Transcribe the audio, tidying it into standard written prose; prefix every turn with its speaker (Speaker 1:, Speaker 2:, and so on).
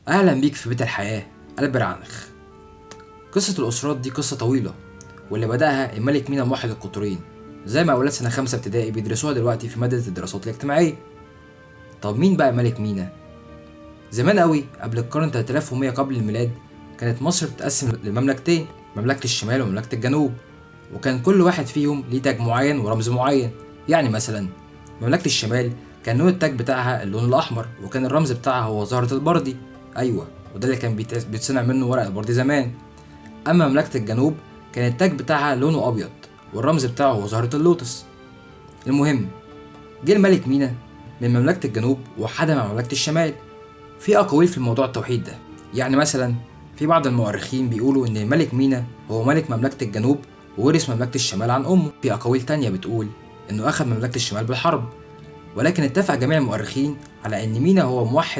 Speaker 1: أهلا بيك في بيت الحياة البرعنخ. قصة الأسرات دي قصة طويلة، واللي بدأها الملك مينا موحد القطرين، زي ما أولاد سنة 5 ابتدائي بيدرسوها دلوقتي في مادة الدراسات الاجتماعية. طب مين بقى ملك مينا؟ زمان قوي قبل القرن 3100 قبل الميلاد كانت مصر بتتقسم لمملكتين، مملكة الشمال ومملكة الجنوب، وكان كل واحد فيهم ليه تاج معين ورمز معين. يعني مثلا مملكة الشمال كان لون التاج بتاعها اللون الأحمر، وكان الرمز بتاعها هو زهرة البردي، أيوة وده اللي كان بيتصنع منه ورق البردي زمان. أما مملكة الجنوب كان التاج بتاعها لونه أبيض، والرمز بتاعه هو زهرة اللوتس. المهم جه الملك مينا من مملكة الجنوب وحدها مع مملكة الشمال. في أقاويل في الموضوع التوحيد ده، يعني مثلا في بعض المؤرخين بيقولوا إن الملك مينا هو ملك مملكة الجنوب وورث مملكة الشمال عن أمه. في أقاويل تانية بتقول إنه أخذ مملكة الشمال بالحرب، ولكن اتفق جميع المؤرخين على إن مينا هو موحد